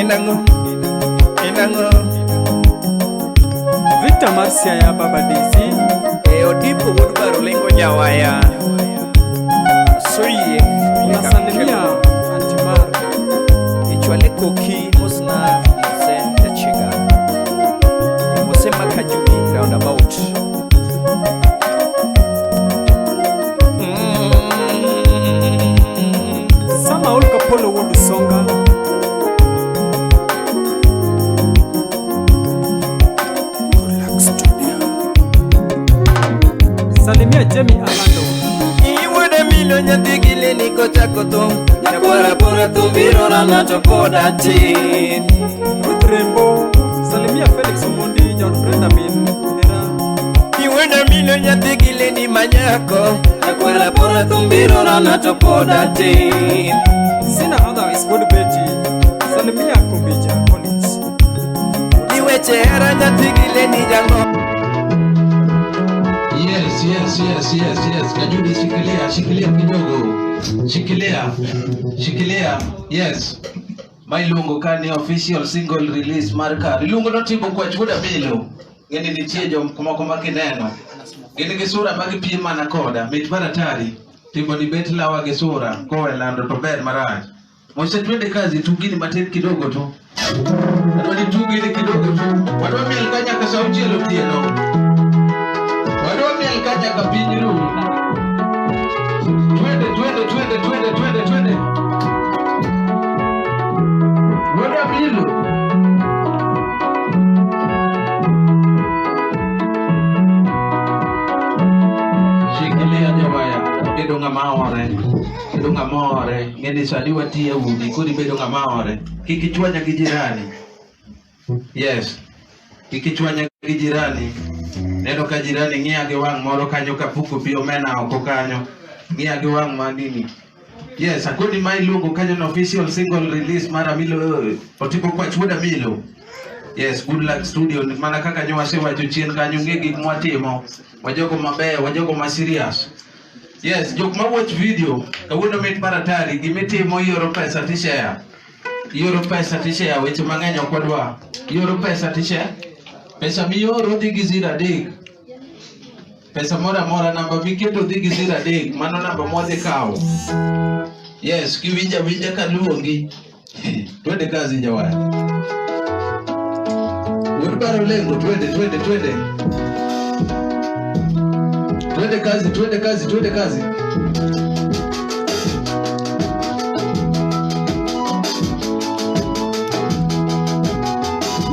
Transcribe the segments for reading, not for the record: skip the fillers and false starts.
Inang'o? Inang'o? Victor Marcia ya Baba Daisy. E Odipo wuod Barolengo Jawaya. Soyie. Unasalimia Antimar. Ichwale koki mosna mose jachiga. Mose makajubi roundabout. Sama Olka Polo wuod Songa. Salimia Jamie Alando. Iwuoda milo nyathi gileni kochako thum. Nyakwara pora thum biro rana to pod atin. Ruth Rembo. Salimia Felix Omondi, John Brenda min Hera. Iwuoda milo nyathi gileni manyako. Nyakwara pora thum biro rana to pod atin. Sina otherwise wuod Betty. Salimia Kombija Collins. Iweche hera nyathi gileni jang'o. Yes. Kajudi, shikilia, shikilia kidogo. Shikilia, shikilia. Yes. Ma iluongo ka ni official single release mar kar. Iluongo notimbo kwach wuod Amilo. Ng'eni nitie jok moko ma kineno. Gin gi sura ma gipiem mana koda. Mit mar atari. Timbo ni bet lawa gi sura. Kowe lando to ber marach. Mose twende kazi tu gini matin kidogo tu. Adwa ni tu gini kidogo tu. Wadwa miel ka nyaka saa auchiel otieno. Wadwa miel ka nyaka piny ru. Twende, twende, twende, twende, twende, twende. Wuod Amilo. Shikilia jawaya. Bedo ng'ama ore. Bedo ng'ama ore. Ng'eni sani watiyo e udi, koro ibedo ng'ama ore. Kik ichwanya gi jirani. Yes. Kik ichwanya gi jirani. Neno ka jirani ng'iya gi wang' moro kanyo kapuko pi omena oko kanyo. Ng'iya gi wang' ma nini. Yes, akoni ma iluongo kanyo ni official single release mar Amilo, Otipo Kwach wuod Amilo. Yes, Good Luck Studio, mana kaka nyo wasewacho chien kanyo, ng'e gik mwatimo. Wajogo mabeyo, wajogo ma serious. Yes, jok ma watch video, kawuono mit mar atari, gimitimo ioro pesa tishare. Ioro pesa tishare, weche mang'eny ok wadwa. Ioro pesa tishare. Pesa mioro dhi gi 03. Pesa moro amora namba miketo dhi gi 03, mano namba mwadhi kawo. Yes, kiwinja winja kaluongi. Twende kazi jawaya. Wuod Barolengo, twende, twende, twende. Twende kazi, twende kazi, twende kazi.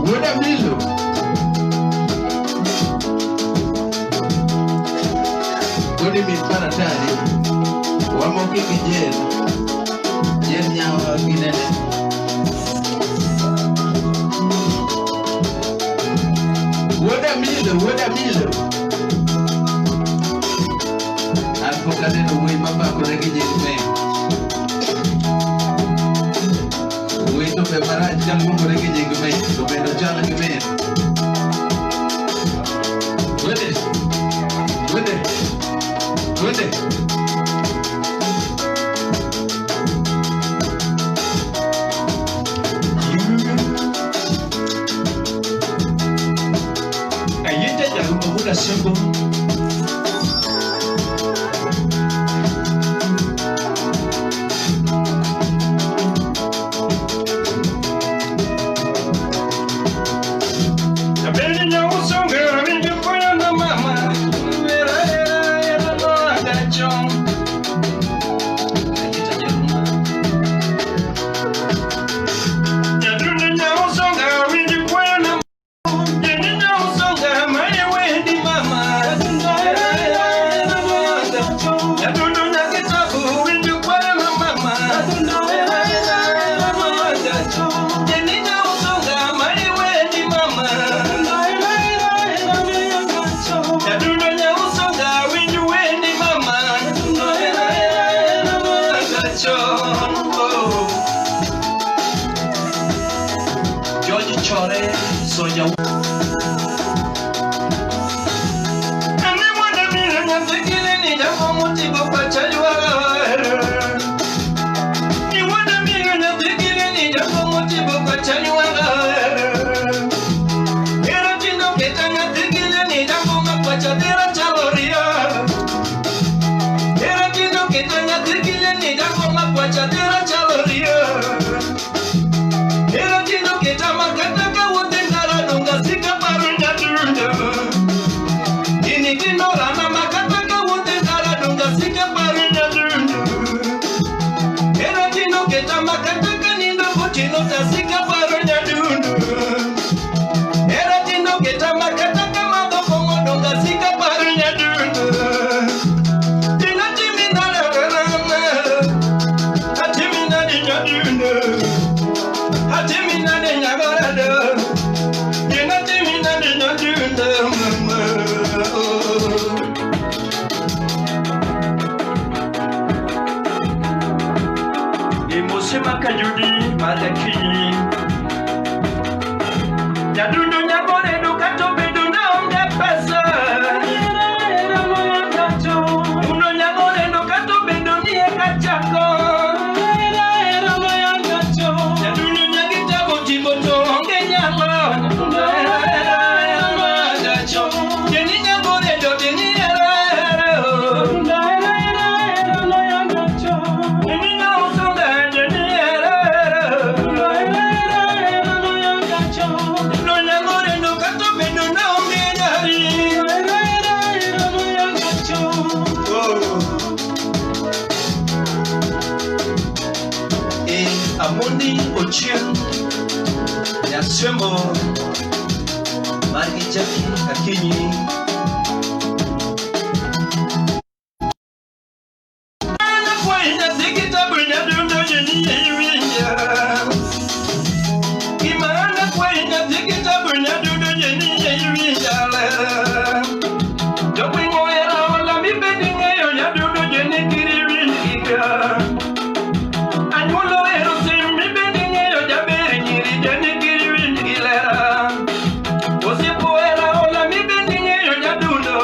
Wuod Amilo. Goni mit mar atari. Wamoke gi jen. Jen nyawa ginene. Wuod Amilo, wuod Amilo. An pok aneno wuoyi mapakore gi nying me. Wuoyi to be marach ka luongore gi nying me, to bende ochal gi min. Twende. Twende. Twende. Ayinja jarumo wuod Asembo. Abeni nyausonga winjo koyo na mama. Era era era no agacho. Ayinja jarumo. Nyadundu nyausonga winjo koyo na Jenny nyausonga maye wendi mama. Era era era no agacho. Nyadundu nyakitabu winjo koyo na mama. Era era era no agacho. Jenny nyausonga maye wendi mama. Nyadundo nyausonga winjo wendi mama. Era era era no agacho. George Chore Soja. Ane mwada milo nyathigile ni japo motigo pacha ywar. Ni mwada milo nyathigile ni japo motigo pacha ywar. Mana makata kawuothe ndara donga sika paro nyadundo. Hera tino keta makata kanindo gotieno tasika paro nyadundo. Hera tino keta makata kamadho kong'o donga sika paro nyadundo. Tino timi nade atimi nade nyadundo. Atimi nade nyagorado. Tino timi nade nyadundo. Imosema kayudi madakinyi. Nyadundo nyagoredo kata obedo naonge pesa. Uno nyagoredo kata obedo ni eka chako. Nyadundo nyagitabo timbo to onge nyalo. Teni nyagoredo teni hera hera. Teni nyausonga teni hera hera. Uno nyagoredo kata obedo naonge gari. Amondi Ochieng Nyasembo margi Jackie Akinyi. Anyuolo hero sim mibende ng'eyo jaber nyiri jani kiri winj gi lera. Osiepo hera hola mibende ng'eyo nyadundo.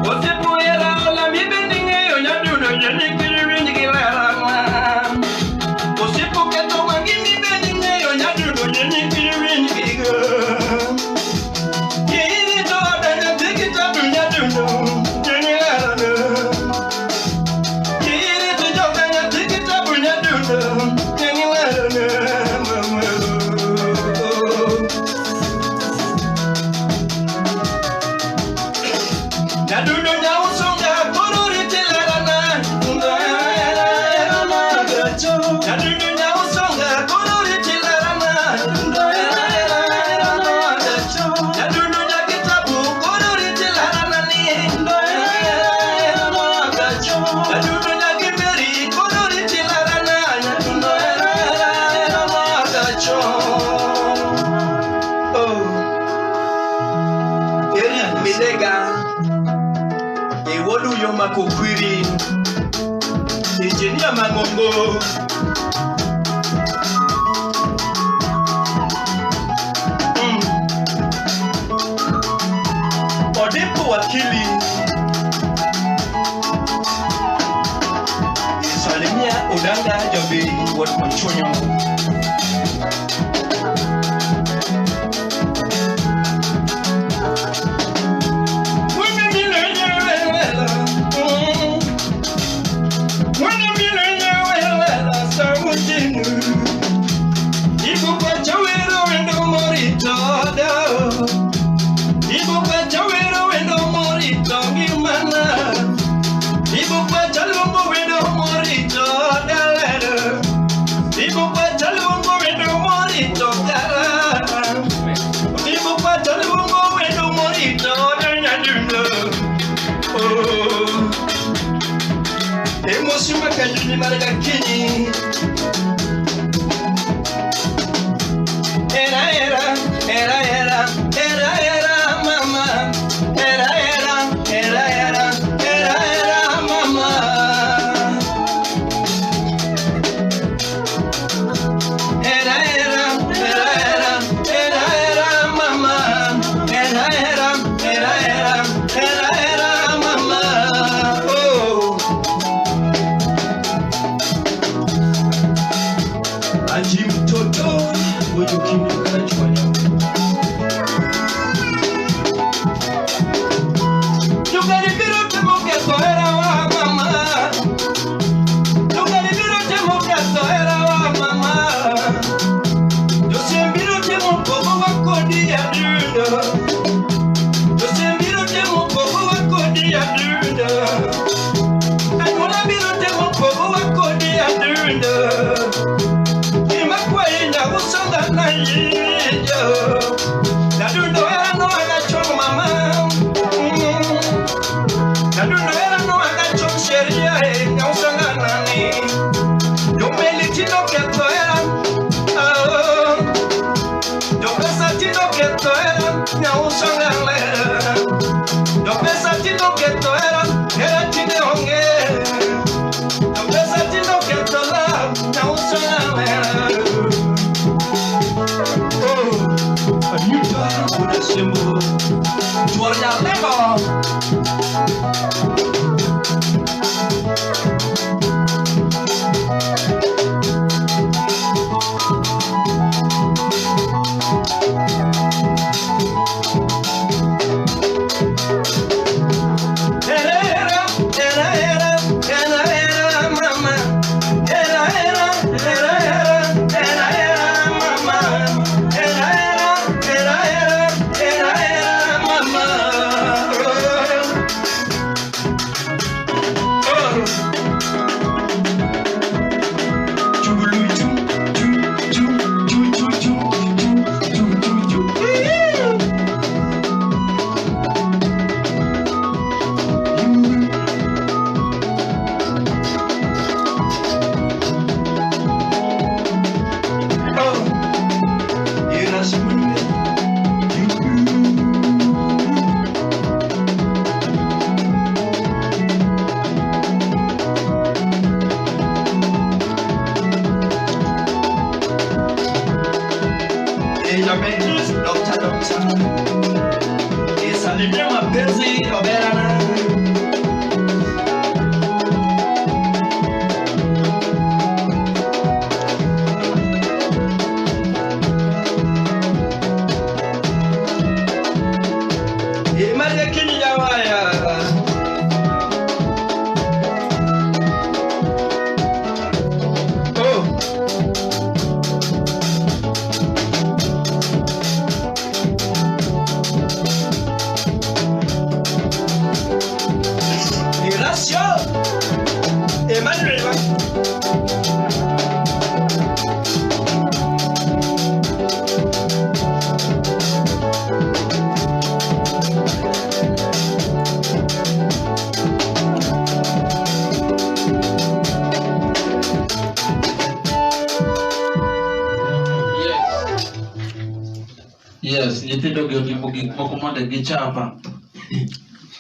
Osiepo hera hola mibende ng'eyo nyadundo jani kiri winj gi lera. Osiepo ketho wang'i mibende ng'eyo nyadundo jani kiri winj gi go. Kirito oda nyathi kitabu nyadundo jani lera no. Midega Ewodu yoma kokwiri Engineer Mangongo. Odepo wakili Salimia Odanga Jobe Wod Konchonyo. Era era era era era era mama. Era era era era era era mama. Era era era era era era mama. Era era era era era era mama. Oh. Chuor nyalego. Era, era, era, era, era, era, mama. Era, era, era, era, era, era, mama. Era, era, era, era, era, era, mama. Oh. Chugulu, chu, chu, chu, chu, chu, chu, chu, chu, chu, chu. Oh, irasmune. Ella me doctor, doctor. Isalimia mapenzi oberana. Imane kinyi jawaya. Oh. Gracias. Emmanuel. Yes. Yes, nyithindo gi otimo gik moko mondo gichapa.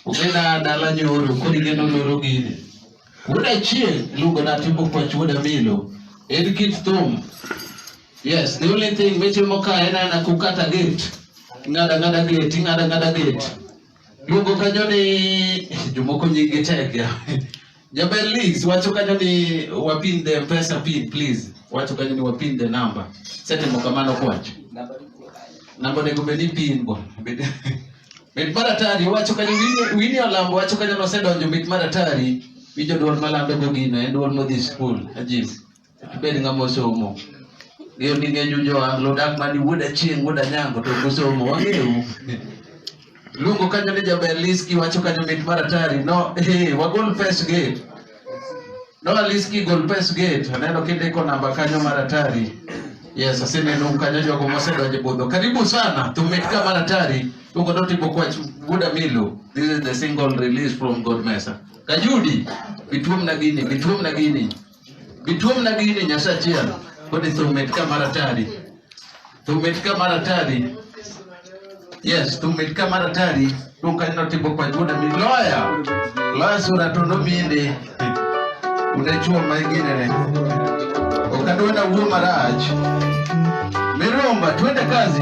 Ugena dala nyoro, koro igeno loro gini. Wuod achieng' iluongo na Timo Kwach wuod Amilo. En kit thum. Yes, the only thing mitimo ka en ana kukata gate. Ing'ado ang'ada gate, ing'ado ang'ada gate. Luongo kanyo ni jomoko nying gi tek ya. Jaber Liz wacho kanyo ni wapin the M-Pesa pin please. Wacho kanyo ni wapin the number. Setimo kamano kwach. Namba onego bed ni pin bo. Bed bed mar atari wacho kanyo Winnie Olambo wacho kanyo nosedonjo mit mar atari. Winjo duol malando go gino en duol modhi skul. Ajim. Ibed ng'ama osomo. Ng'eyo ni ng'eny jo Anglo dak mani wuod Achieng' wuod Anyango to ok osomo wang'eyo. Luongo kanyo ni jaber Liski wacho kanyo mit mar atari. No, eh, wagol pes gate. No, Liski gol pes gate. Aneno kindiko namba kanyo mar atari. Yes, aseneno kanyo jogo mosedonjo e budho. Karibu sana. Thum mit ka mar atari. Luongo no Timo Kwach wuod Amilo. This is the single release from God Mesa. Kajudi, bituom na gini, bituom na gini. Bituom na gini Nyasaye achiel. Kodi thum mit ka mar atari. Thum mit ka mar atari. Yes, thum mit ka mar atari. Luongo kanyo no Timo Kwach wuod Amilo. Lawyer. Lawyer sura to nominde. Une chuo ma ginene. Ok adwa na wuo marach. Miromba, twende kazi.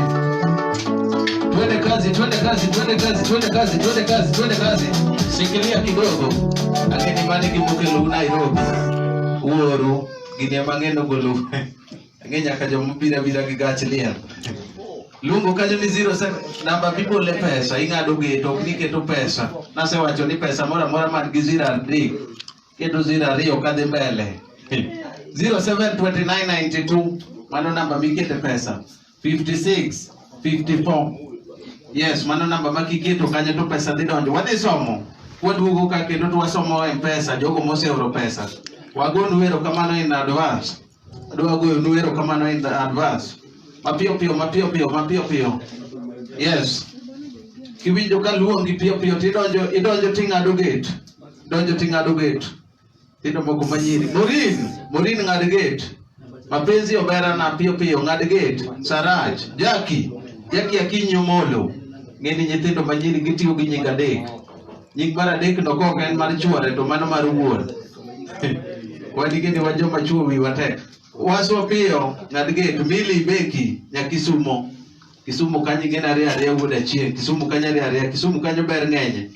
Twende kazi, twende kazi, twende kazi, twende kazi, twende kazi, twende kazi. Shikilia kidogo. Ang'eni mane gimokelo Nairobi. Wuoru, gini ema ang'eno golo. Ang'e nyaka joma biro abira gi gach liel. Luongo kanyo ni 07 namba mibole pesa ing'ado gate ok ni keto pesa. Nasewacho ni pesa moro amora man gi 03 keto 02 kadhi mbele. 072992 mano namba mikete pesa. 56 54 Yes, mano namba ma kiketo kanyo to pesa dhi donjo. Wadhi somo. Waduogo ka kendo to wasomo M-Pesa, jogo moseoro pesa. Wagonu erokamano in advance. Adwa goyonu erokamano in advance. Mapiyo piyo, mapiyo piyo, mapiyo piyo. Yes. Kiwinjo ka luongi piyo piyo tidonjo idonjo ting'ado gate. Donjo ting'ado gate. Tindo moko manyiri. Morin, Morin ng'ad gate. Mapenzi obera na piyo piyo ng'ad gate. Saraj, Jackie, Jackie Akinyi Omolo. Ng'eni nyithindo manyiri gitiyo gi nying adek. Nying mar adek no kok en mar chuore to mano mar wuon. Wan gini wan joma chuo wiwa tek. Waswa piyo ng'ad gate. Mili Beki Nyakisumo. Kisumu kanyo ing'e ariyo ariyo wuod achieng'. Kisumu kanyo ariyo ariyo. Kisumu kanyo ber ng'enye.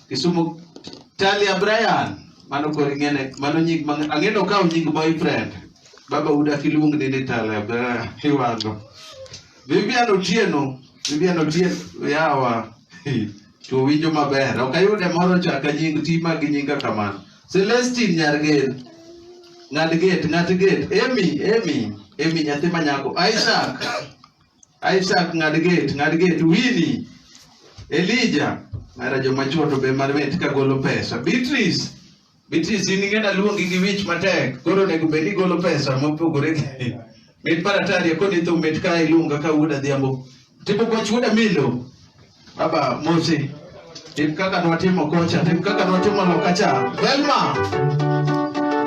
Kisumu Talia Brian. Mano koro ing'ene, mano nying ma ang'e okaw nying boyfriend. Baba uda kiluong ni Talia Brian iwango. Vivian Otieno, Vivian Otieno yawa. To winjo maber. Ok ayude moro chaka nying tima gi nyinga kamano. Celestine Nyargen. Ng'ad gate, ng'at gate. Amy, Amy, Amy nyathi manyako. Isaac. Isaac ng'ad gate, ng'ad gate. Winnie. Elijah. Mara joma chuo to be mamit ka golo pesa. Beatrice. Beatrice in ing'e naluongi gi wich matek. Koro onego bed ni igolo pesa mopogore gi. Mit maratari koni thum mit ka iluonga ka wuod adhiambo. Timo kwach wuod Amilo. Baba Mosi. Tim kaka nwatimo kocha, tim kaka nwatimo loka cha. Velma.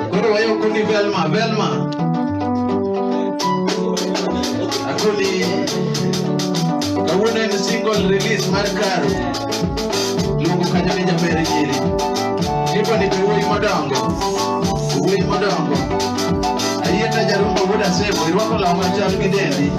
Koro wayo koni Velma, Velma. Akoni kawuono en single release mar Karo. Luongo kanyo ni jaber nyiri. Tipo ni to wuoyi madongo. Wuoyi madongo. Ayieta jarumba wuod Asebo, irwako law machal gi dendi.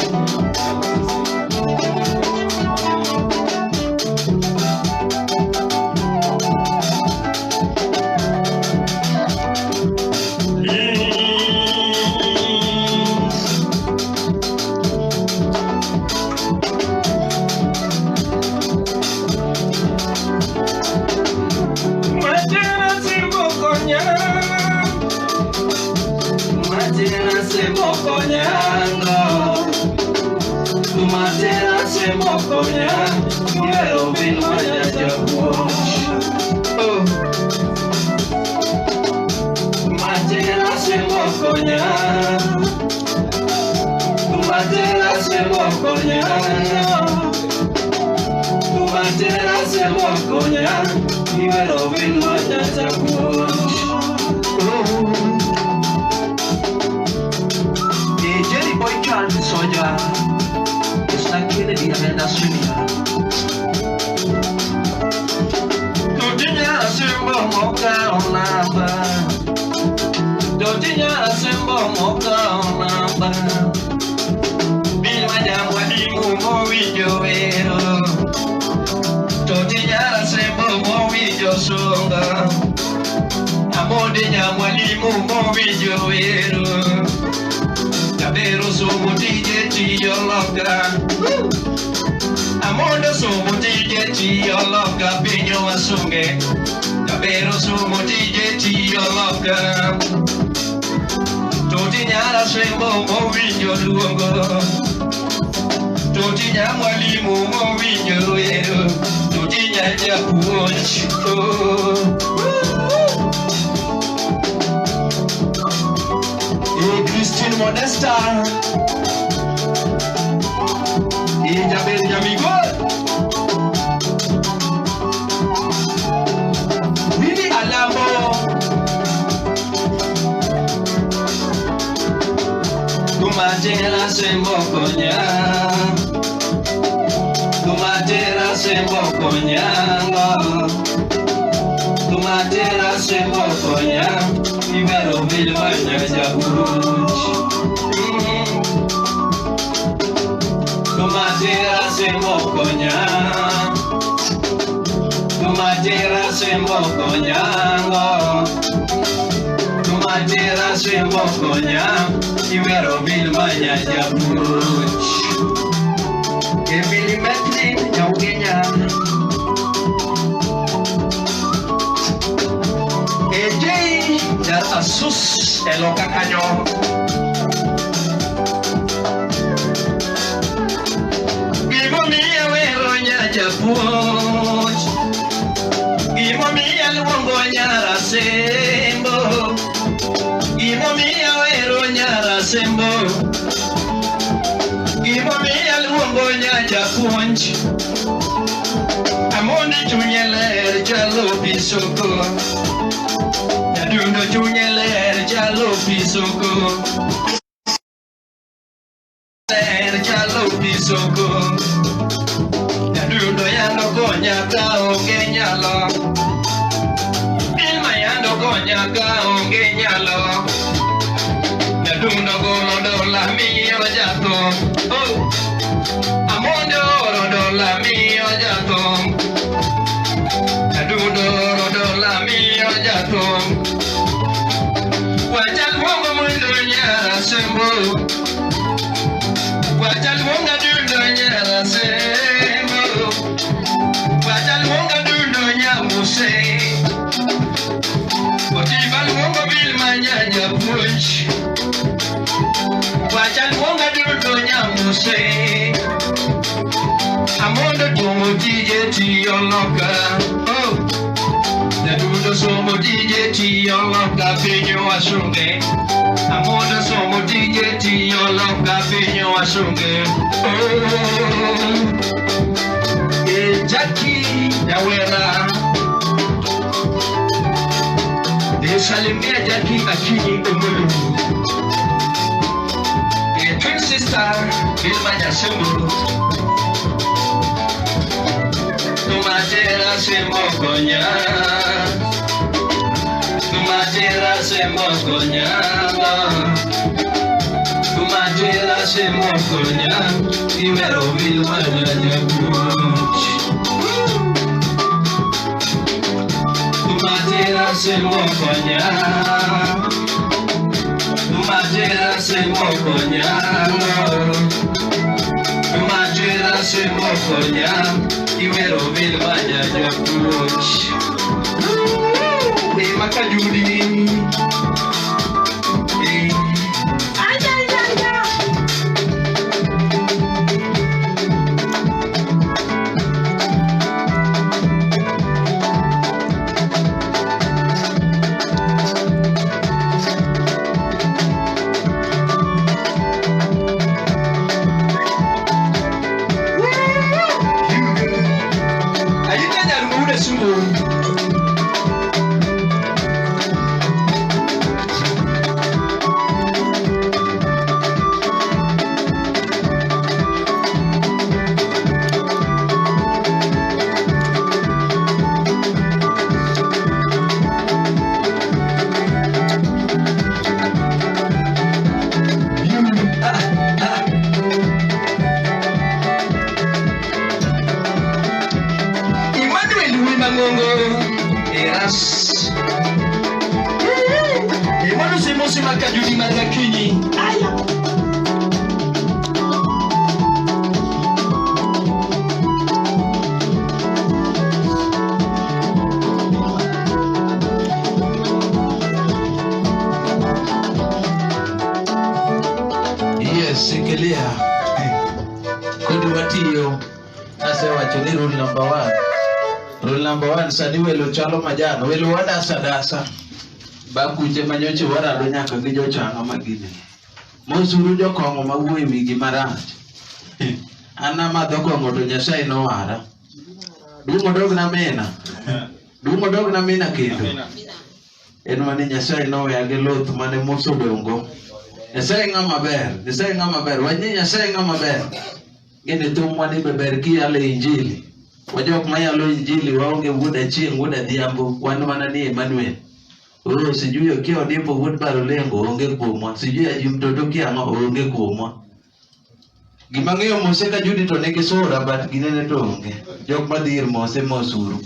Matera simbokonya, matera simbokonyango, matera simbokonya, ngero bin manya japuonj. Oh. Matera simbokonya, matera simbokonya, matera simbokonya, ngero bin manya japuonj. Jerry Boy Charles Soja, Isla Kennedy Amanda Junior. Totinya simbo moka onamba. Totinya simbo moka onamba. Bilma jamwa dimu mowinjo wero. Totinya simbo mowinjo sunga. Amondi nyamwa limu mowinjo wero. Jabero somo tije tiyo loka. Amondo somo tije tiyo loka piny wasunge. Jabero somo tije tiyo loka. Toti nyara sembo mowinjo luongo. Toti nya mwalimu mowinjo wero. Toti nya japuonj. Oh. Christine Modesta. Jaber Jamigo. Willy Alambo. Tumatera sembokonya. Tumatera sembokonya. Tumatera sembokonya. Ibero bilmanya japuonj. Tumatera sembokonya. Tumatera sembokonya. Tumatera sembokonya. Ibero bilmanya japuonj. Emily Metlin Nyaugenya. AJ Jar Asus Eloka Kanyo. Gimomiyo wero nya japuonj. Gimomiyo luongo nyara sembo. Gimomiyo wero nyara sembo. Gimomiyo luongo nya japuonj. Amondi chunye ler chalo pi soko. Nyadundo chunye ler chalo pi soko. Ler chalo pi soko. Nyadundo yando konya ka onge nyalo. Ilma yando konya ka onge nyalo. Nyadundo golo dola miyo jatho. Oh. Rodola miyo jathum. Adundo rodola miyo jathum. Wachaluongo mondo nyara sembo. Wachaluongo adundo nyara sembo. Wachaluongo adundo nyamuse. Otibaluongo bil manyanya puonj. Wachaluongo adundo nyamuse. Amondo tuomo tije tiyo loka. Oh. Jadundo somo tije tiyo loka piny wasunge. Amondo somo tije tiyo loka piny wasunge. Oh. E Jackie Nyawera. E salimia Jackie Akinyi Omolo. E twin sister Vilma Nyasembo. Tumatera semokonya. Tumatera semokonya. Tumatera semokonya. Iwero Vilma Nyapuonj. Tumatera semokonya. Tumatera semokonya. Tumatera semokonya. Iwero Vilma Nyapuonj. E makajudi. E Yes, shikilia. Kodi watiyo. Asewacho ni rule number 1. Rule number 1 sani welo chalo majan. Welo wadasa dasa. Bakuche manyoche warado nyaka gi jochanga magine. Mosuru jokong'o mawuoyo e wigi marach. An amadho kong'o to Nyasaye nowara. Duong' odogna mina. Duong' odogna mina kendo. En mane Nyasaye noweya gi luth mane Musa odong'go. Nyasaye ng'ama ber. Nyasaye ng'ama ber. Wach ni Nyasaye ng'ama ber. Ng'eni thumwa ni be ber kiyalo injili. Wajok mayalo injili waonge wuod Achieng' wuod Adhiambo. Wan mana ni Emmanuel. Oh, sijui okia Odipo wuod Barolengo onge kuomwa. Sijui Ajim Toto kia ang'o onge kuomwa. Gima ng'eyo Mose ka Judi to nigi sura but ginene to onge. Jok madhi ir Mose mosuru.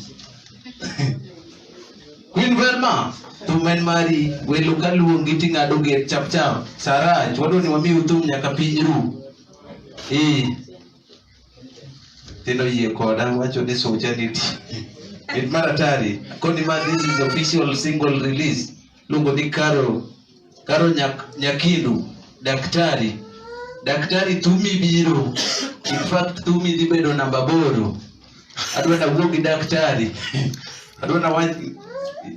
Queen Velma, thum en mari, welo ka luongi ting'ado gate chap chap. Sarach, wadwa ni wamiu thum nyaka piny ru. Eh. Tindo yie koda wacho ni sucha nitie. It mar atari. Koni ma this is official single release. Luongo ni Karo. Karo Nyakindu. Daktari. Daktari thumi biro. In fact thumi dhi bedo namba 8. Adwa nawuo gi daktari. Adwa nawach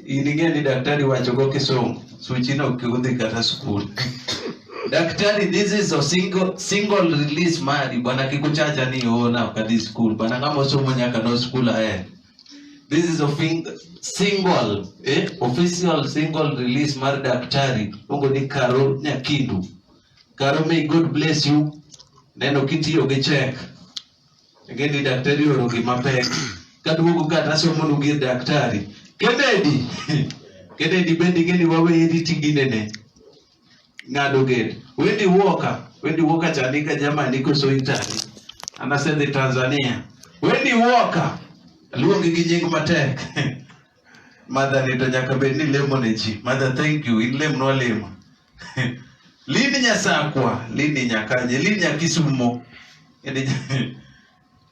in ing'e ni daktari wacho go kisungu. Suchi no ok udhi kata skul. Daktari, this is a single release mari. Bwana kikuchacha ni ona ok adhi skul. Bwana ng'ama osomo nyaka no skul aher. This is a single, official single release mar daktari. Luongo ni Karo Nyakindu. Karo, may God bless you. Neno kitiyo gi check. Ing'e ni daktari oro gima pek. Kaduogo ka tasomonu gir daktari. Kennedy. Kennedy bende ing'e ni waweri tiginene. Ng'ado gate. Wendy Walker. Wendy Walker cha ni ka Germany koso Italy. An asedhi Tanzania. Wendy Walker, luongi gi nying matek. Mother ni to nyaka bed ni lemo ne ji. Mother, thank you. In lemnwa lemo. Lini Nyasakwa, Lini Nyakanye, Lini Nyakisumo.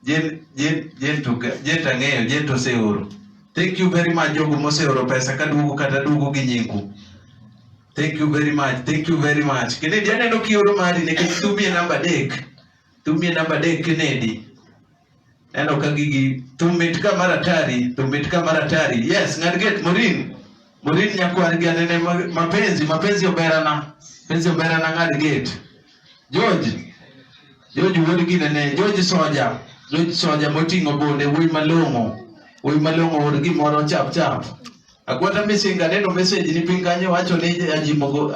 Jen, Jen, Jen to Jen to ang'eyo, Jen to oseoro. Thank you very much jogo moseoro pesa kaduogo kata duogo gi nyingu. Thank you very much, thank you very much. Kennedy aneno kioro mari nikech thumie namba 3. Thumie namba 3 Kennedy. Neno ka gigi thum mit ka mar atari, thum mit ka mar atari. Yes, ng'ad gate Morin. Morin nyakwar gi anene mapenzi, mapenzi oberana. Mapenzi oberana ng'ad gate. George. George wuod ginene, George Soja. George Soja moting'o bonde wuoyi malong'o. Wuoyi malong'o or gimoro chap chap. Agwata Misinga neno message ni piny kanyo wacho ni ajimogo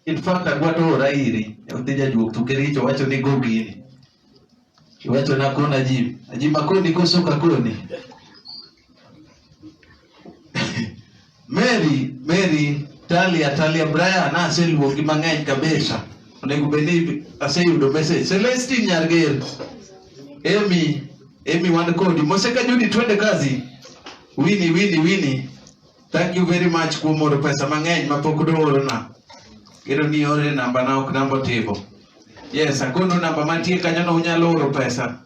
in fact agwata ora iri. Odhi jajuok to kericho wacho ni go gini. Iwacho na kona ajim. Ajim akoni koso kakoni. Mary, Mary, Talia, Talia Brian aseluongi mang'eny kabisa. Onego bed ni aseyudo message. Celestine Nyarger. Amy, Amy wan kodi. Moseka Judy twende kazi. Winnie, Winnie, Winnie. Thank you very much kuom oro pesa mang'eny mapok doorona. Geno ni ore namba na ok namba otibo. Yes, akono namba mantie kanyo no unyalo oro pesa.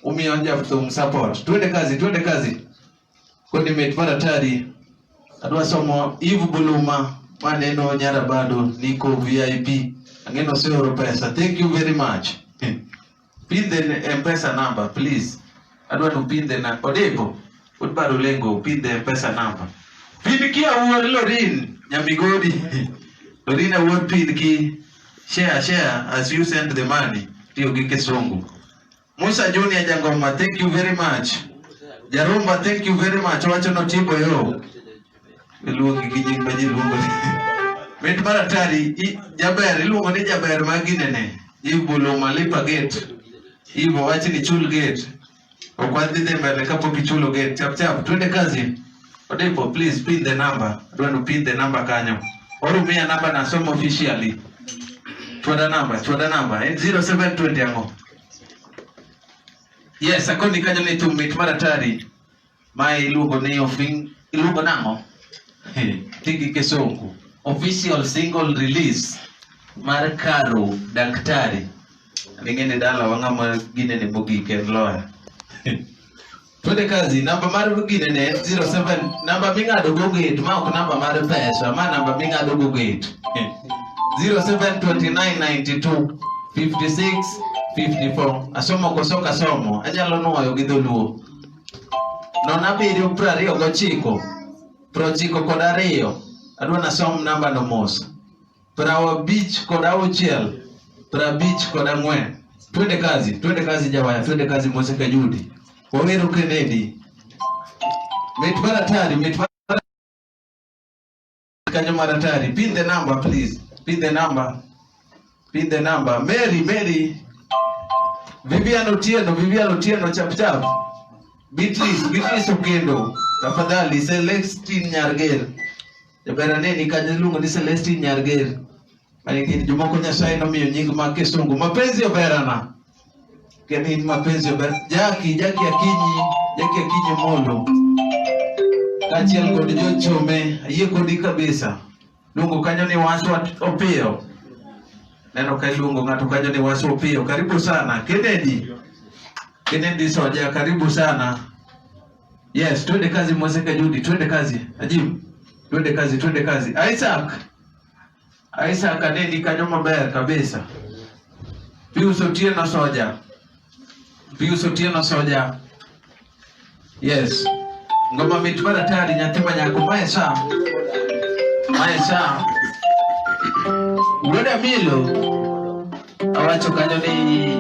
Umiyo jathum support. Twende kazi, twende kazi. Kodi mit mar atari. Adwa somo Eve Buluma maneno Nyarabado Niko VIP. Ang'eno oseoro pesa. Thank you very much. Pin the M-Pesa number, please. Adwa no pin the na Odebo. Udbaro lengo pin the M-Pesa number. Pin ki awuor Lorin Nyamigodi. Lorin awuor pin ki share share as you send the money. Tiyo gi kisungu. Musa Junior Jangoma, thank you very much. Jarumba, thank you very much. Wacho no tibo yo. Iluongi gi nying ma ji luongo. Mit mar atari, jaber, iluongo ni jaber ma ginene. Ibuluma lipa gate. Ibo wach ni chul gate. Ok wadhi dhi mbele kapok ichulo gate. Chap chap, twende kazi. Odepo, please pin the number. Adwa ni pin the number kanyo. Orumia namba na somo officially. Chwada namba, chwada namba. En 0720 ang'o? Yes, akoni kanyo ni thum mit mar atari. Mae iluongo ni ofin iluongo nang'o? Tigi kisungu. Official single release mar Karo Daktari. Ning'e ni dala wa ng'ama ginene mogik en lawyer. Twende kazi, namba mar ginene en 07, namba ming'ado go gate, ma ok namba mar pesa, ma namba ming'ado go gate. 072992 56 54. Asomo koso ok asomo? Anyalo nuoyo gi dholuo. 07 29 92. Adwa nasom namba no mos. 56 54. Twende kazi, twende kazi jawaya, twende kazi Mose Kajudi. Wawero Kennedy. Mit mar atari, mit mar kanyo mar atari. Pin the number please. Pin the number. Pin the number. Mary, Mary. Vivian Otieno, Vivian Otieno chap chap. Beatrice, Beatrice Okendo. Tafadhali Celestine Nyarger. Jaber aneni kanyo iluongo ni Celestine Nyarger. Mane gin jomoko Nyasaye nomiyo nying mag kisungu. Mapenzi oberana. Kendo in mapenzi ober. Jackie, Jackie Akinyi, Jackie Akinyi Molo. Kaachiel kod jochome, ayie kodi kabisa. Luongo kanyo ni Waswa Opiyo. Neno ka iluongo ng'ato kanyo ni Waswa Opiyo. Karibu sana. Kennedy. Kennedy Soja, karibu sana. Yes, twende kazi Mose Kajudi, twende kazi. Ajim. Twende kazi, twende kazi. Isaac. Isaac aneni kanyo maber kabisa. Pius Otieno Soja. Pius Otieno Soja. Yes. Ngoma mit mar atari nyathi ma nyako mae sa. Mae sa. Wuod Amilo awacho kanyo ni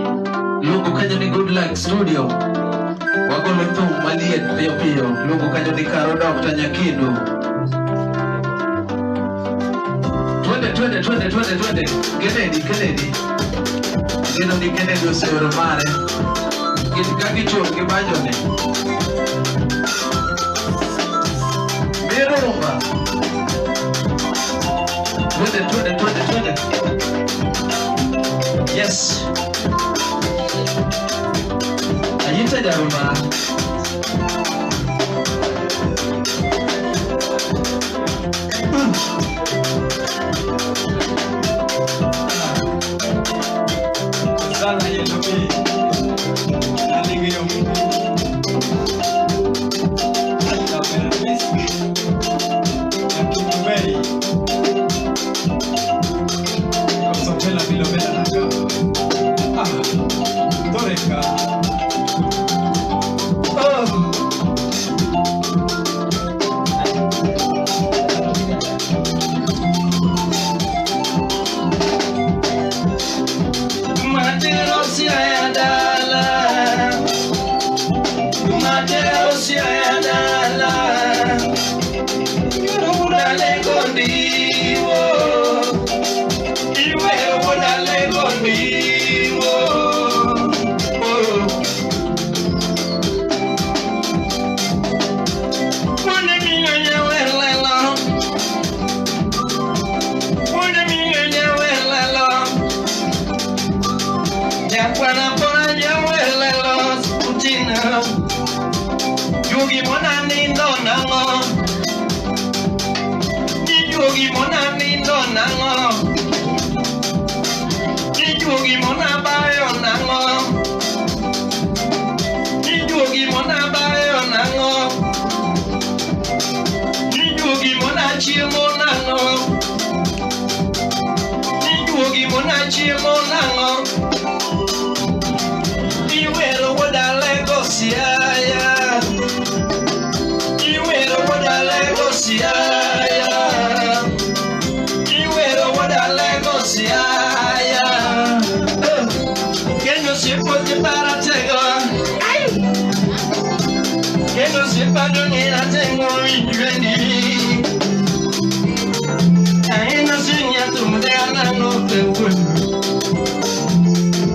luongo kanyo ni Good Luck Studio. Wagolo thum maliet piyo piyo. Luongo kanyo ni Karo Dr. Nyakindu. Twende twende twende twende twende. Kennedy Kennedy. Geno ni Kennedy oseoro mare. Gin ka gichung' gi banjone. Mirumba. Twende twende twende twende. Yes. Ayita Jaruma. nindo nang'o? Ijuogi mona nindo nang'o? Ijuogi mona bayo nang'o? Ijuogi mona bayo nang'o? Ijuogi mona chiemo nang'o? Ijuogi mona chiemo nang'o? Iwero wuoda Lego Siaya. Iwero wuoda Lego Siaya. Iwero wuoda Lego Siaya. Kendo siepo paratego. Kendo siepa dong'ira tengo winjweni. Aina sinya tumde anano pewe.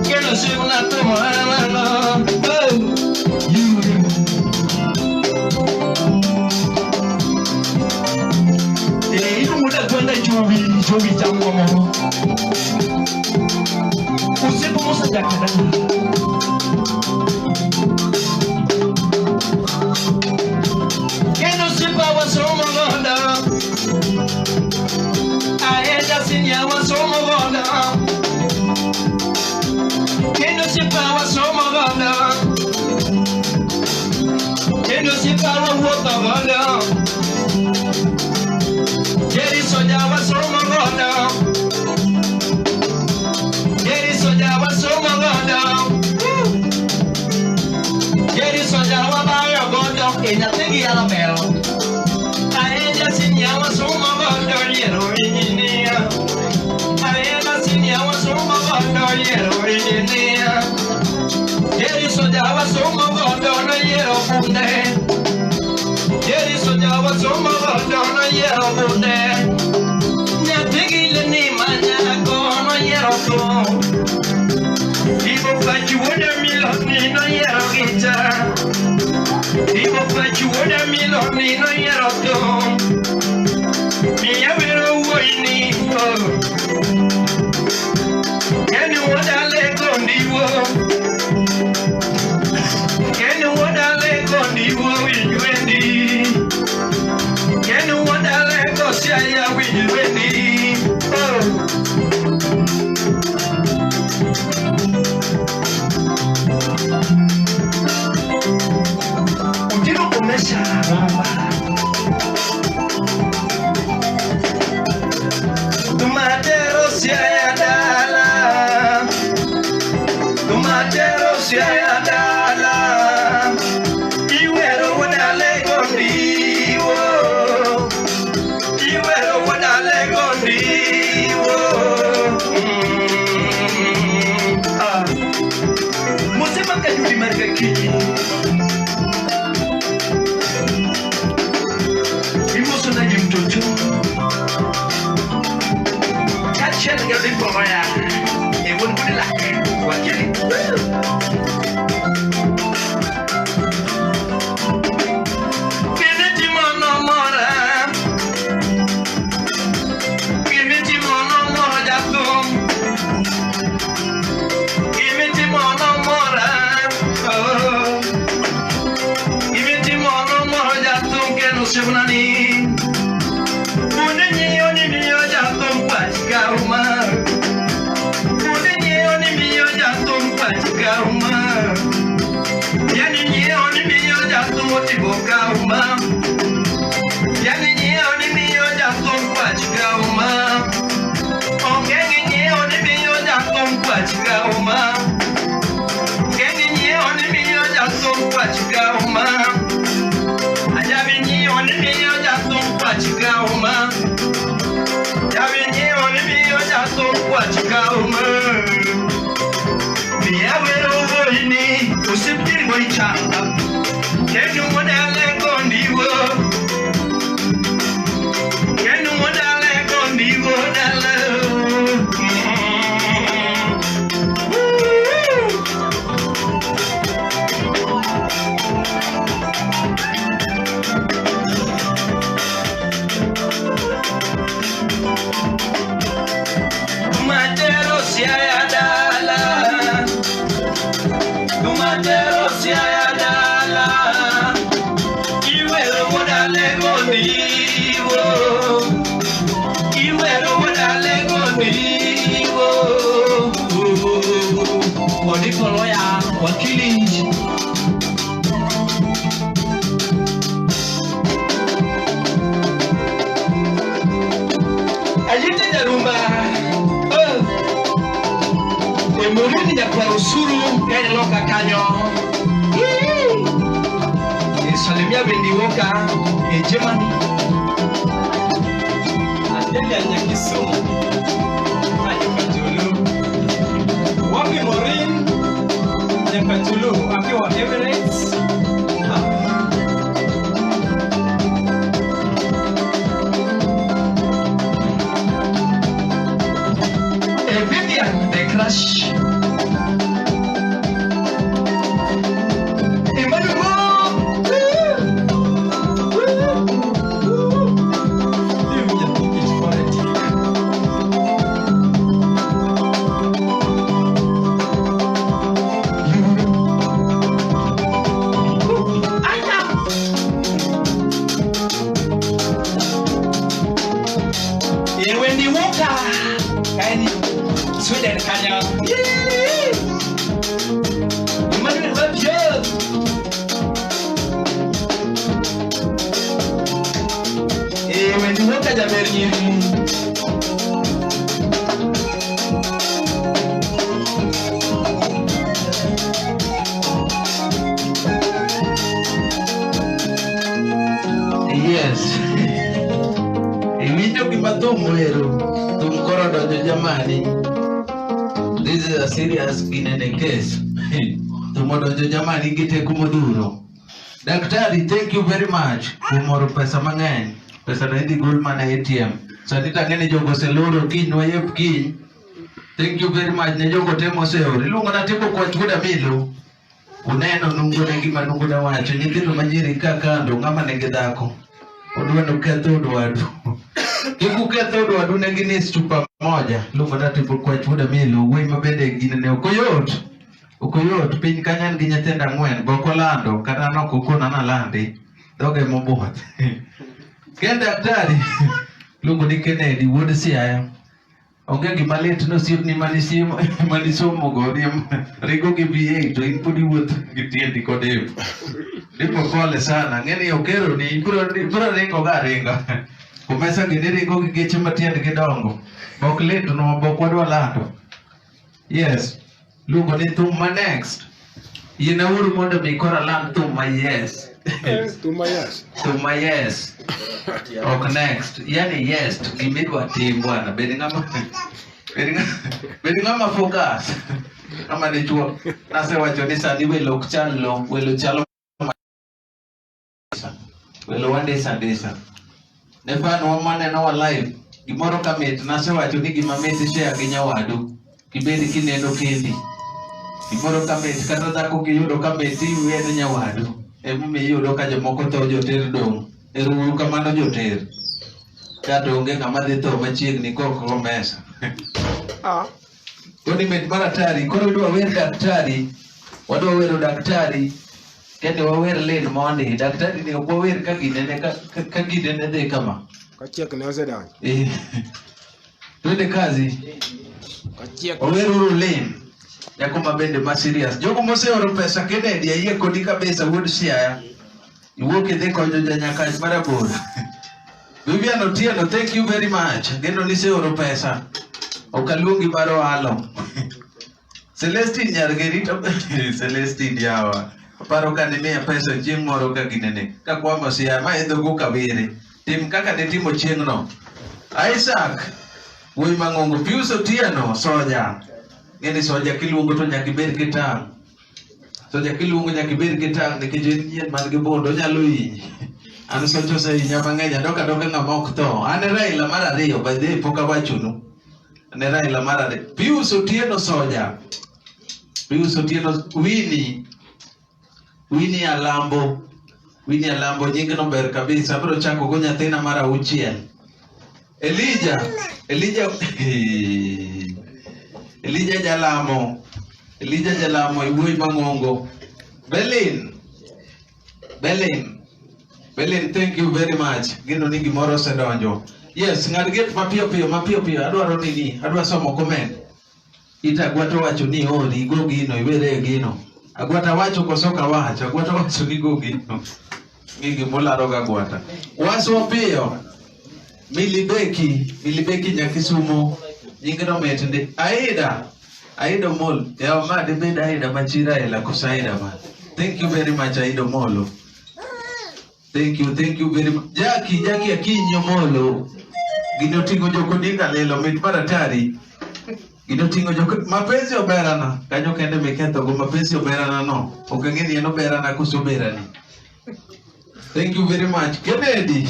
Kendo siepa tumo anano. Jogi chango mo. Usipo mo sa jakada. Kendo siepa wasomo godo. Aenda sinya wasomo godo. Kendo siepa wasomo godo. Kendo siepa wawuotho godo. Jerry Soja wasomo godo. Jerry Soja wasomo godo. Jerry Soja wabayo godo. Nyathigi yalo bel. Aenda sinya wasomo godo yiero engineer. Aenda sinya wasomo godo yiero engineer. Jerry Soja wasomo godo noyiero funde. Jerry Soja wasomo godo noyiero bunde. Nyathigi ni manyako noyiero thum. Ibo pach wuoda Miloni noyiero gita. Ibo pach wuoda Miloni noyiero thum. Miya wero wuoyini oh. Kendo wuoda Lego ndiwo. Kendo wuoda Lego ndiwo winj wendi. Kendo wuoda Lego Siaya winj wendi. Oh. Utiro komesha mama. Tumatero Siaya dala. Tumatero Siaya dala. Iwero wuoda Lego ndiwo. Iwero wuoda Lego ndiwo. Ah. Mose makayudi mar kakinyi. Imoso na ji mtoto. Kaachiel gi odimbo moya. E wuon Goodluck. Wakili. Gimitimo mora. Gimitimo mora jathum. Gimitimo mora. Oh. Gimitimo mora jathum kendo osiepnani. Bunde nyiewo ni miyo jathum pach kauma. Bunde nyiewo ni miyo jathum pach kauma. Yani nyiewo ni miyo jathum otigo kauma. Yani nyiewo ni miyo jathum pach kauma. Onge gi nyiewo ni miyo jathum pach kauma. Onge gi nyiewo ni miyo jathum pach kauma. Ajabi nyiewo ni miyo jathum pach kauma. Ajabi nyiewo ni miyo jathum pach kauma. Miya wero wuoyini osiep Jerry changa. Kendo wuoda Lego ndiwo. Kendo wuoda Lego ndiwo dala. Matero gondiwo. Iwero wuodale gondiwo. Odiko lawyer, wakili. Ayite Nyarumba. Oh. Emorini nyakwar osuru en loka kanyo. Salimia Wendy Walker e Germany. Adelia Nyakisumu. Nyakachulu. Wapi Maureen Nyakachulu akiwa Emirates. E Vivian the Crush. Emmanuel. E Wendy Walker. Kaeni Sweden kanyo. Emmanuel Babio. E Wendy Walker jaber nyiri. Yes. Iwinjo gima thum wero. Thum koro donjo jamani. This is a serious ginene case. Thum odonjo jamani gi teko modhuro. Daktari, thank you very much. Kuom oro pesa mang'eny. Pesa no idhi gol mana e ATM. Sani tang'e ni jogo oseloro kiny wayep kiny. Thank you very much ne jogo te moseoro. Iluongo na Timo Kwach wuod Amilo. Uneno nungo ne gima nungo ne wacho. Nyithindo manyiri ka kando ng'ama nigi dhako. Odwa noketh od wadu. Kik uketh od wadu ne ginis chupa moja. Iluongo na Timo Kwach wuod Amilo. Wuoyi ma bende ginene ok oyot. Ok oyot. Piny kanyo en gi nyithindo ang'wen. Be ok olando. Kata an ok okona nalandi. Dhoge mobuoth. Ken daktari. Iluongo ni Kennedy wuod Siaya. Onge gima lit ni osiepni manisomo go ringo gi V8 to in pod iwuotho gi tiendi kod ep. Ndipo pole sana. Ng'eni okeroni ibiro ringo ga aringa. Kumesa gini ringo gi geche ma tiendgi dongo. Bok litnwa, bok wadwa lando. Yes. Luongo ni thum ma next. Yiena uru mondo mi koro aland thum ma yes. Thum ma yes. Thum ma yes. Ok next. Yani yes to gimidwa tim bwana. Bed ng'ama focus. Ng'ama dichuo. Nasewacho ni sani welo ok chal lo, welo chalo welo wandisa ndisa. Ne fan wa maneno wa live, gimoro ka mit, nasewacho ni gima mit share gi nyawadu. Kibed kineno kendi. Gimoro ka mit, kata dhako kiyudo ka mit iwene nyawadu. Emomiyo iyudo ka jomoko tho joter dong'. Ero uru kamano joter. Kato onge ng'ama dhi tho machiegni kok go mesa. Koni mit mar atari, koro idwa wer daktari, wadwa wero daktari, kendo wawer lin mondi. Daktari ni ok wawer ka ginene ka ginene dhi kama. Kachiek ne osedonjo. Eh. Twende kazi. Kachiek. Waweruru lin. Nyako ma bende ma serious. Jogo moseoro pesa Kennedy ayie kodi kabisa wuod Siaya. Iwuok idhi konyo janyakach marabora. Vivian Otieno, thank you very much. Geno ni iseoro pesa. Ok aluongi mar ohalo. Celestine Nyargerito, Celestine yawa. Aparo ka nimiya pesa chieng' moro ka ginene. Ka kwamo Siaya, ma idho go kawere. Tim kaka nitimo chieng'no. Isaac, wuoyi mang'ongo, Pius Otieno, soja. Ng'eni soja kiluongo to nyaka ibed kitang'. Soja kiluongo nyaka ibed kitang' nikech en yien man gi bondo onyalo hinyi. An socha osehinya mang'eny, adok adoka ng'ama ok tho. An e Raila mar ariyo, by the way pok awachonu. An e Raila mar ariyo. Pius Otieno soja. Pius Otieno, Winnie. Winnie Alambo. Winnie Alambo, nyingno ber kabisa. Abiro chako go nyathina mar auchiel. Elijah, Elijah, Elijah Jalamo, Elijah Jalamo, iwuoyi mang'ongo. Berlin, Berlin. Belin, thank you very much. Gino ni gimoro osedonjo. Yes, ng'ad gate mapiyo piyo mapiyo piyo. Adwaro nini? Adwa somo comment. Ita agwata wacho ni ori go gino iwere gino. Agwata wacho koso ka wacho. Agwata wacho ni go gino. Gigi mularo ga agwata. Waswa piyo. Milibeki, Milibeki Nyakisumo. Nyingno mit ndi. Aida. Aida Molo. Yawa ma dibed Aida machira ela koso Aida ma. Thank you very much Aida Molo. Thank you very much. Jackie, Jackie Akinyi Omolo. Gino tingo jokodinga lelo mit maratari. Gino tingo joko mapenzi oberana. Kanyo kende miketho go mapenzi oberana no. Ok ang'e ni en oberana koso oberani. Thank you very much. Kennedy.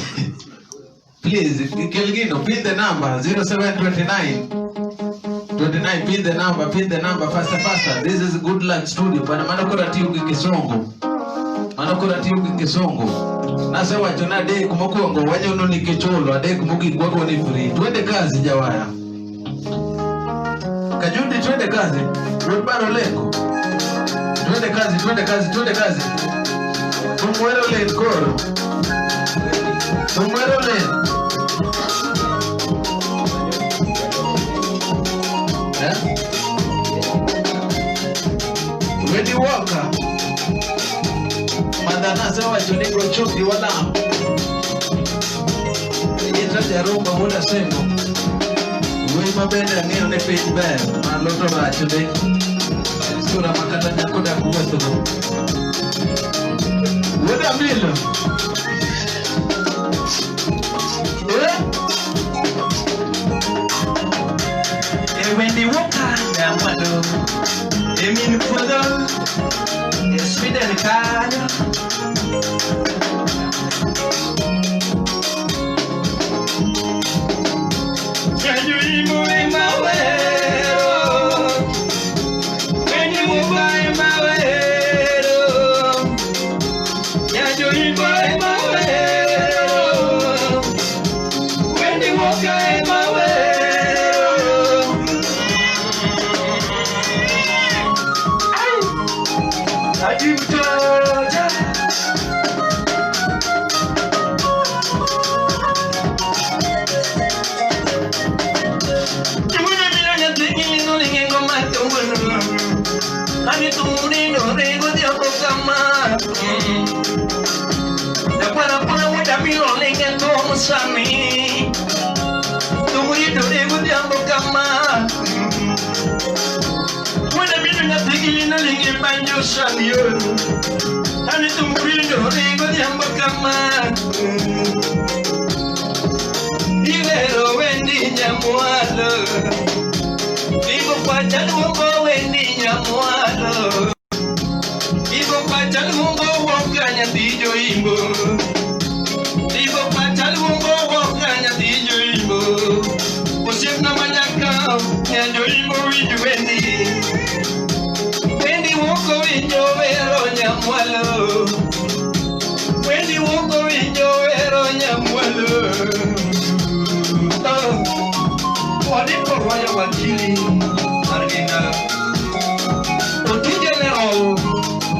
Please, kel gino, pin the number 0729 29, pin the number faster faster. This is Good Luck Studio. Pana mano kora tiyo gi Kisongo. Mano kora tiyo gi Kisongo. Nasewacho na adek mokwongo wanyono ni kichulo, adek mogik wago ni free. Twende kazi jawaya. Kajundi twende kazi. Wuod baro leko. Twende kazi, twende kazi, twende kazi. Tumwero len koro. Tumwero len. Eh? Ready Walker. Madana sewacho ni gochoki walam. Ita jarumba wuod Asembo. Wuoyi mabende ang'eyo ni piny ber, malo to rach ndi. En sura ma kata nyako dak wuothogo. Wuod Amilo. Eh? E Wendy Walker nyamwalo. E min puodho. E Sweden kanyo.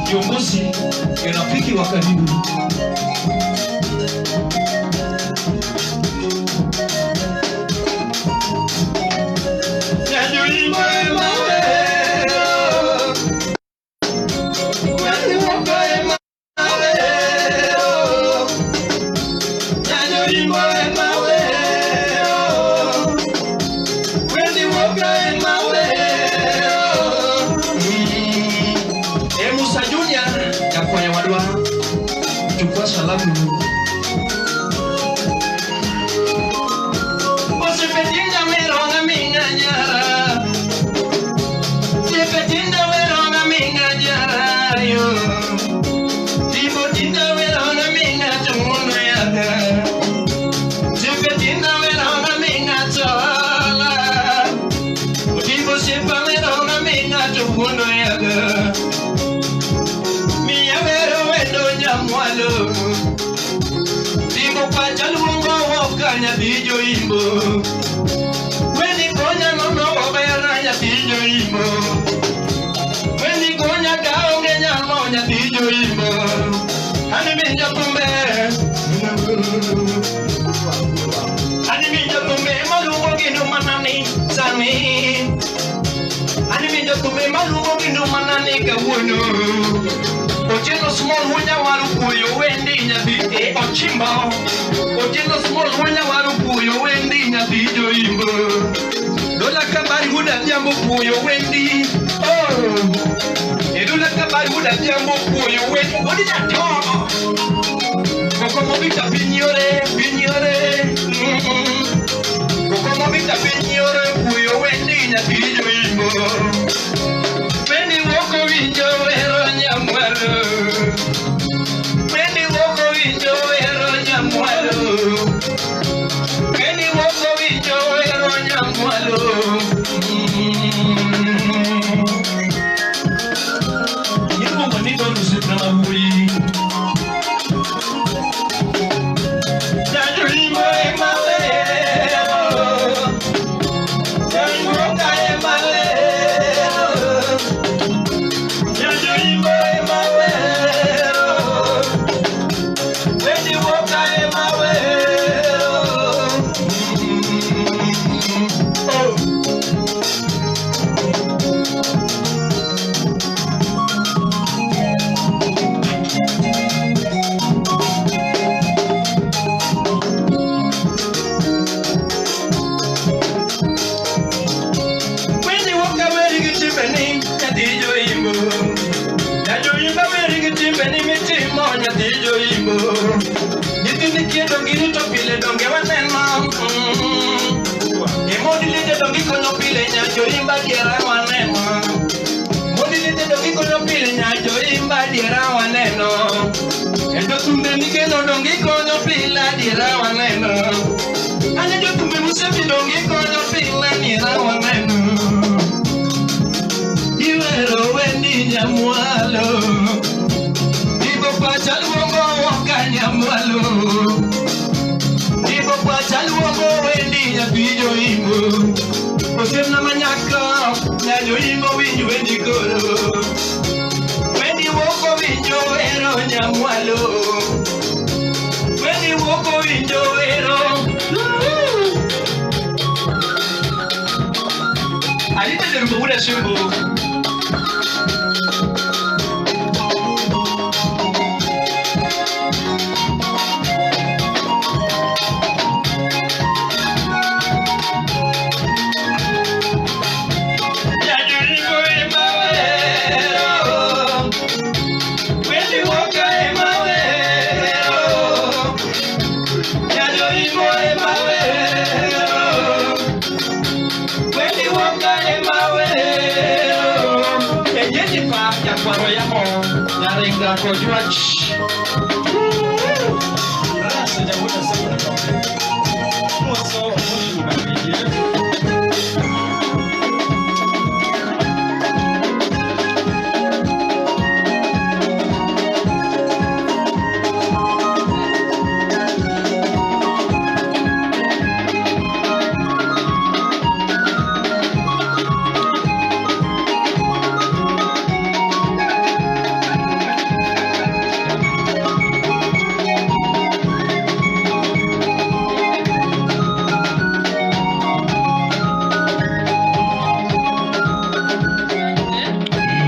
Kiongozi ni rafiki wa karibu. kawuono. Otieno small wuonya waru puoyo wendi nyathi e ochimbo. Otieno small wuonya waru puoyo wendi nyathi joimbo. Dola kabari wuda jambo puoyo wendi. Oh. E dola kabari wuda jambo puoyo wendi. Odi nyatomo. Koko mobita pinyore, pinyore. Koko mobita pinyore puoyo wendi nyathi joimbo. Wendi woko winjo wero nyamwalo. Wendi woko winjo wero nyamwalo. Wendi woko winjo wero nyamwalo. Iluongo ni Don Osiepna Mawuoyi. Jajoimbo ema wero. Jajuoka ema wero. Jajoimbo ema wero. Wendi woka ema wero. Oh. Wendi woka weri gi timbeni nyathi joimbo. Jajoimbo weri gi timbeni mitimo nyathi joimbo. Nyithindi kiedo girito pile donge waneno. E mondi liete donge ikonyo pile nyajoimba diera waneno. Mondi liete donge ikonyo pile nyajoimba diera waneno. E jothumbe mikelo donge ikonyo pile adiera waneno. Ane jothumbe musebi donge ikonyo pile adiera waneno. Iwero wendi nyamwalo. Ibo pacha luongo woka nyamwalo. Ibo pacha luongo wendi nyathi joimbo. Osiepna manyako nyajoimbo winj wendi koro. Wendi woko winjo wero nyamwalo. Wendi woko winjo wero. Anita Jerubo wuda Shimbo. Jajoimbo ema wero. Wendi woka ema wero. Jajoimbo ema wero. Wendi woka ema wero. Ejeji pa nyakwaro yamo nyaringa kojwach. Rasa jabuda sema na Moso moshi ubabije.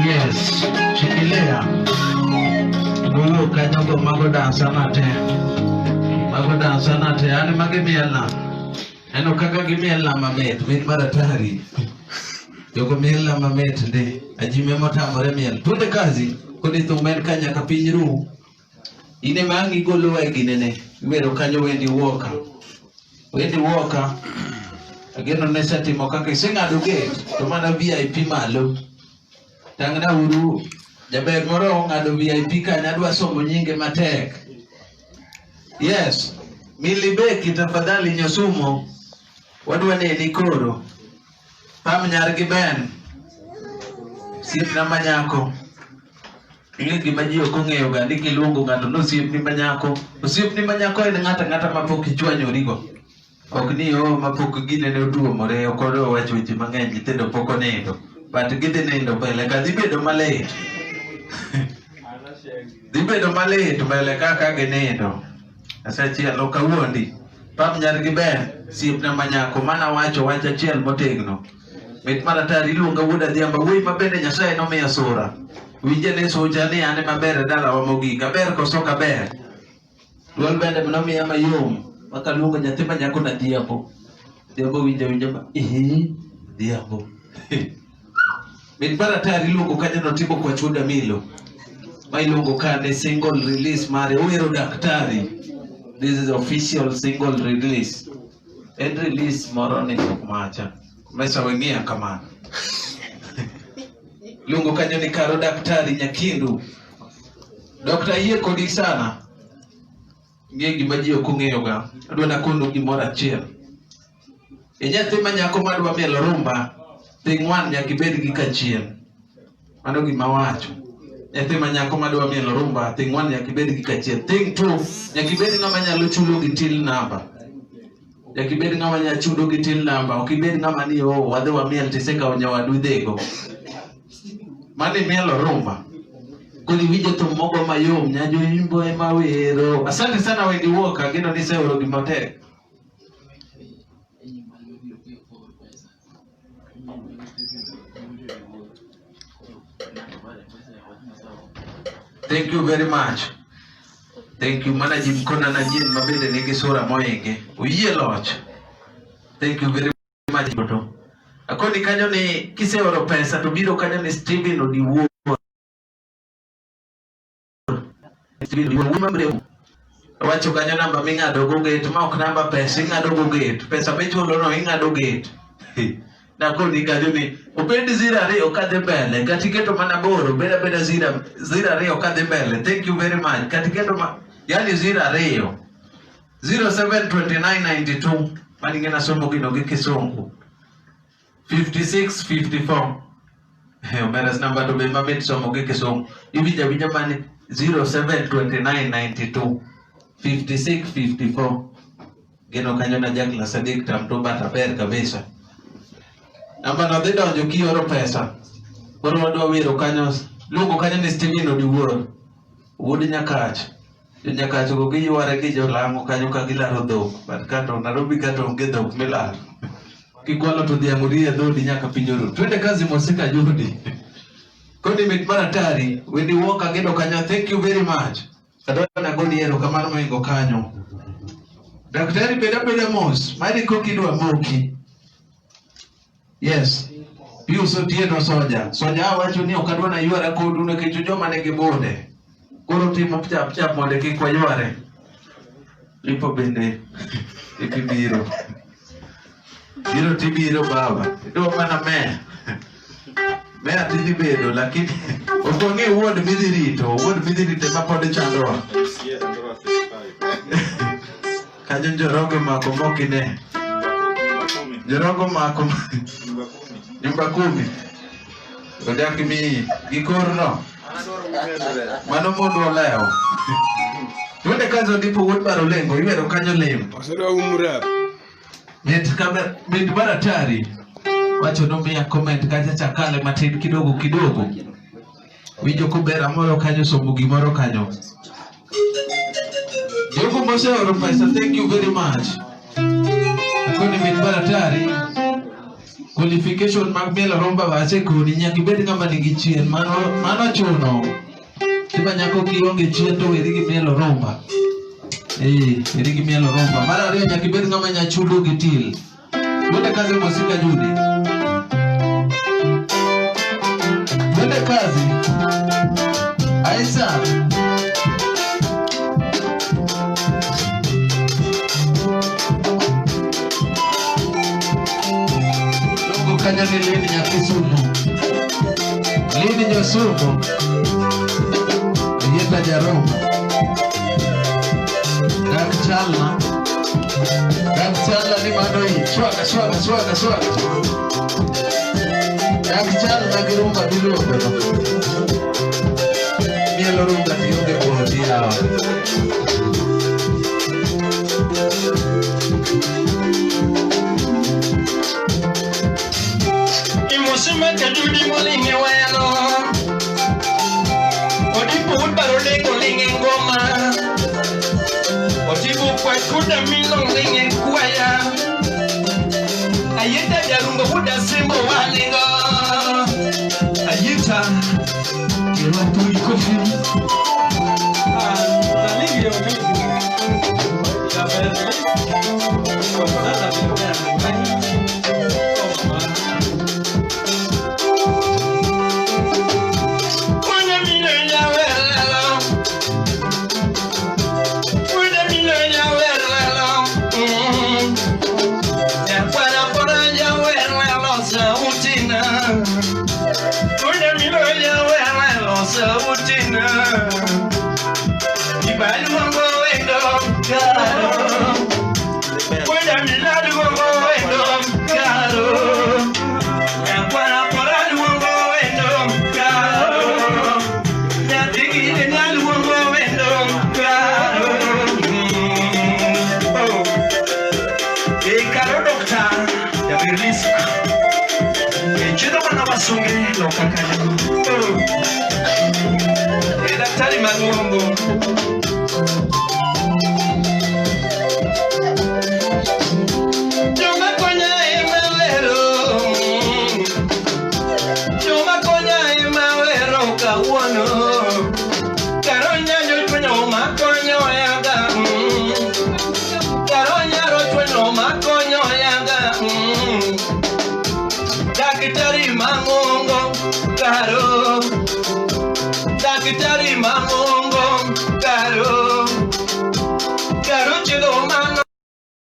Yes, shikilia. Nowuok kanyo go mago dansa nate. Mago dansa nate, yani magi mielna. Neno kaka gimielna mamit, mit mar atari. Jogo mielna mamit ndi. Ajime motamore miel. Twende kazi. Koni thum en ka nyaka piny ru. In ema ang' igolowa e ginene. Iwero kanyo Wendi Walker. Wendi Walker. Ageno ne setimo kaka iseng'ado gate to mana VIP malo. Tang'na uru jaber moro ong'ado VIP kanyo adwa somo nyinge matek. Yes, Milibeki tafadhali Nyosumo. Wadwa neni koro. Pam nyar gi Ben. Osiepna manyako. Ing'e gima ji ok ong'eyo ga ni kiluongo ng'ato ni osiepni manyako. Osiepni manyako en ng'ato ang'ata mapok ichwanyorigo. Ok ni o mapok ginene otuomore ok odwa wacho weche mang'eny nyithindo pok onindo. But gidhi nindo mbele ka dhi bedo malit. Dhi bedo malit mbele ka ka ginindo. Asechiel ok awuondi. Pam nyar gi Ben, osiepna manyako mana wacho wach achiel motegno. Mit mar atari iluonga wuod Adhiambo, wuoyi ma bende Nyasaye nomiyo sura. Winje ne socha ni an ema ber e dalawa mogik. Aber koso ok aber? Duol bende nomiya mayom. Maka luongo nyathi ma nyako na Adhiambo. Adhiambo winjo winjo ma ehe Adhiambo. Mit mar atari iluongo kanyo notimo kwa Chuda Milo. Ma iluongo ka ne single release mare owero daktari. This is official single release. En release moro ni ok macha. Mesa weng'ia kamano. Luongo kanyo ni karo daktari Nyakindu. Dokta yie kodi sana. Ng'e gima ji ok ong'eyoga. Adwa nakonu gimoro achiel. E nyathi ma nyako madwa mielo rumba, thing one nyaka ibed gi kachien. Mano gima wacho. Nyathi ma nyako madwa mielo rumba, thing one nyaka ibed gi kachien. Thing two, nyaka ibed ng'ama nyalo chulo gi till number. Nyaka ibed ng'ama nyalo chudo gi till number. Ok ibed ng'ama ni oh, wadhi wamiel tisekawo nyawadu idhigo. Mano imielo rumba. Koro iwinjo thum mogo mayom, nyajo imbo ema wero. Asante sana Wendy Walker, ageno ni iseoro gima tek. Thank you very much. Thank you mana Jim Kona na Jane ma bende nigi sura moinge. Uyie loch. Thank you very much. Toto. Akoni kanyo ni kiseoro pesa to biro kanyo ni Steven Odiwuor. Steven Odiwuor mrefu. Wacho kanyo namba ming'ado go gate ma ok namba pesa ing'ado go gate. Pesa michulo no ing'ado gate. Nakoni kanyo ni obed 02 kadhi mbele kata iketo mana boro bed abeda 02 kadhi mbele. Thank you very much. Kata iketo ma yani 02 072992 mani ng'ena somo gino gi kisungu 5654 Omeras namba to be mamit somo gi kisungu iwinjo awinja mani 072992 5654 geno kanyo na ja klas adek tam to bat aber kabisa namba no dhi donjo kioro pesa koro wadwa wero kanyo luongo kanyo ni Steven Odiwuor wuod Nyakach jo Nyakach go giyware gi jolang'o kanyo ka gilaro dhok but kato Nairobi kato onge dhok milaro kikwalo to dhiang' ori e dhodi nyaka piny oru twende kazi mosika jodi koni mit mar atari Wendy Walker gedo kanyo thank you very much adwa nagoni erokamano moingo kanyo daktari bed abeda mos mari koki idwa moki yes Pius Otieno Soja Soja awacho ni ok adwa na ywara kodu nikech joma nigi bunde koro timo chap chap mondo kik wayware lipo bende ikibiro biro tibiro baba idwa mana meya meya tidhi bedo lakini ok wang'e wuod midhi rito wuod midhi rito ema pod chandowa kanyo njoroge mako mokine njoroge mako nyumba kumi odak miyi gi korno mano mondo olewo twende kazi odipo wuod barolengo iwero kanyo lem Osedwa umrap. mit kabe mit mar atari wacho nomiya comment kacha chakale matin kidogo kidogo winjo kober amoro kanyo somo gimoro kanyo jogo moseoro pesa thank you very much akoni mit mar atari qualification mag mielo rumba wasekoni nyaka ibed ng'ama nigi chien mano mano chuno Tima nyako kionge chien to weri gi mielo rumba eh weri gi mielo rumba mar ariyo nyaka ibed ng'ama nya chudo gi til twende kazi mosika Judi twende kazi Aisa Luongo kanyo ni Lini Nyakisumu Lini Nyosumu Oyieta Jaroma Dak chalna Dak chalna ni mano i swaga swaga swaga swaga Dak chalna gi rumba miluongo no Mielo rumba tionge kodi yawa Imusima kajudi molinge wayano Odipo udbaro lengo linge ngoma Otibu kwa kuda milong linge kwaya Ayeta jarungo huda simbo walingo Ayeta Kofi. Daktari Mangongo. Joma konya emawero, joma konya emawero kawuono. Karonya chwenyo makonyo yaga, karonya chwenyo makonyo yaga. Daktari Mangongo, karo. Daktari Mangongo,